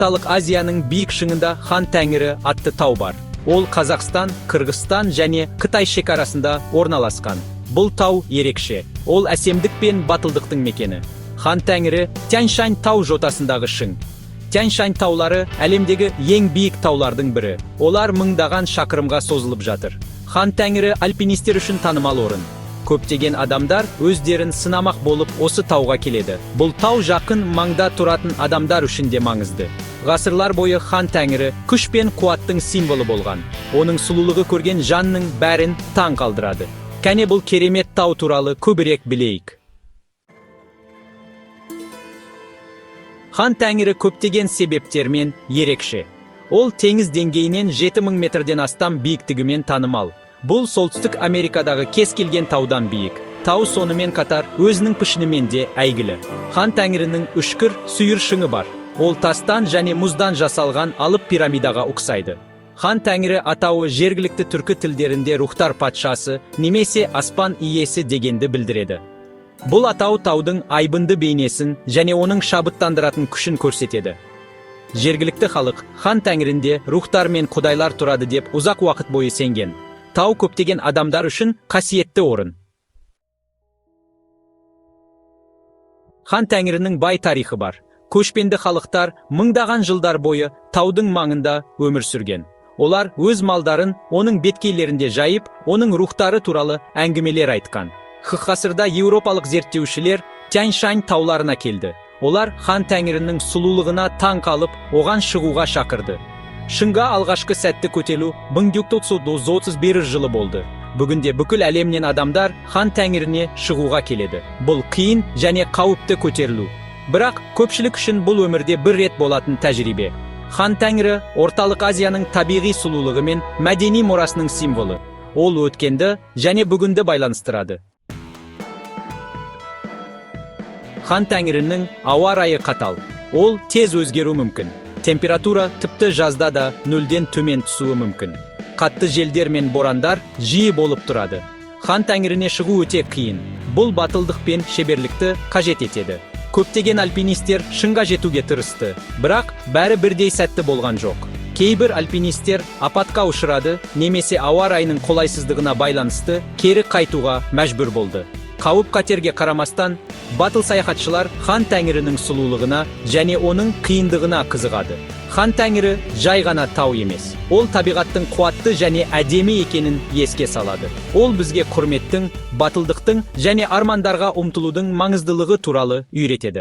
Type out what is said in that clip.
Орталық Азияның биік шыңында Хан Тәңірі атты тау бар. Ол Қазақстан, Қырғызстан және Қытай шекарасында орналасқан. Бұл тау ерекше. Ол әсемдік пен батылдықтың мекені. Хан Тәңірі Тянь-Шань тау жотасындағы шың. Тянь-Шань таулары әлемдегі ең биік таулардың бірі. Олар мыңдаған шақырымға созылып жатыр. Хан Тәңірі альпинистер үшін танымал орын. Көптеген адамдар өздерін сынамақ болып осы тауға келеді. Бұл тау жақын маңда тұратын адамдар үшін де маңызды. Ғасырлар бойы Хан Тәңірі күш пен қуаттың символы болған. Оның сұлулығы көрген жанның бәрін таң қалдырады. Кәне, бұл керемет тау туралы көбірек білейік. Хан Тәңірі көптеген себептермен ерекше. Ол теңіз деңгейінен 7000 метрден астам биіктігімен танымал. Бұл Солтүстік Америкадағы кез келген таудан биік. Тау сонымен қатар өзінің пішінімен де әйгілі. Хан Тәңірінің үшкір сүйір шыңы бар. Ол тастан және мұздан жасалған алып пирамидаға ұқсайды. Хан Тәңірі атауы жергілікті түркі тілдерінде рухтар патшасы немесе аспан иесі дегенді білдіреді. Бұл атау таудың айбынды бейнесін және оның шабыттандыратын күшін көрсетеді. Жергілікті халық Хан Тәңірінде рухтар мен құдайлар тұрады деп ұзақ уақыт бойы сенген. Тау көптеген адамдар үшін қасиетті орын. Хан Тәңірінің бай тарихы бар. Көшпенді халықтар мыңдаған жылдар бойы таудың маңында өмір сүрген. Олар өз малдарын оның беткейлерінде жайып, оның рухтары туралы әңгімелер айтқан. Х ғасырда еуропалық зерттеушілер Тянь-Шань тауларына келді. Олар Хан Тәңірінің сұлулығына таң қалып, оған шығуға шақырды. Шыңға алғашқы сәтті көтерілу 1931 жылы болды. Бүгінде бүкіл әлемнен адамдар Хан Тәңіріне шығуға келеді. Бұл қиын және қауіпті көтерілу. Бірақ көпшілік үшін бұл өмірде бір рет болатын тәжірибе. Хан Тәңірі Орталық Азияның табиғи сұлулығы мен мәдени мұрасының символы. Ол өткенді және бүгінді байланыстырады. Хан Тәңірінің ауа райы қатал. Ол тез өзгеруі мүмкін. Температура тіпті жазда да нөлден төмен түсуі мүмкін. Қатты желдер мен борандар жиі болып тұрады. Хан Тәңіріне шығу өте қиын. Бұл батылдық пен шеберлікті қажет етеді. Көптеген альпинистер шыңға жетуге тырысты, бірақ бәрі бірдей сәтті болған жоқ. Кейбір альпинистер апатқа ұшырады немесе ауа райының қолайсыздығына байланысты кері қайтуға мәжбүр болды. Қауіп-қатерге қарамастан, батыл саяхатшылар Хан Тәңірінің сұлулығына және оның қиындығына қызығады. Хан Тәңірі жай ғана тау емес. Ол табиғаттың қуатты және әдемі екенін еске салады. Ол бізге құрметтің, батылдықтың және армандарға ұмтылудың маңыздылығы туралы үйретеді.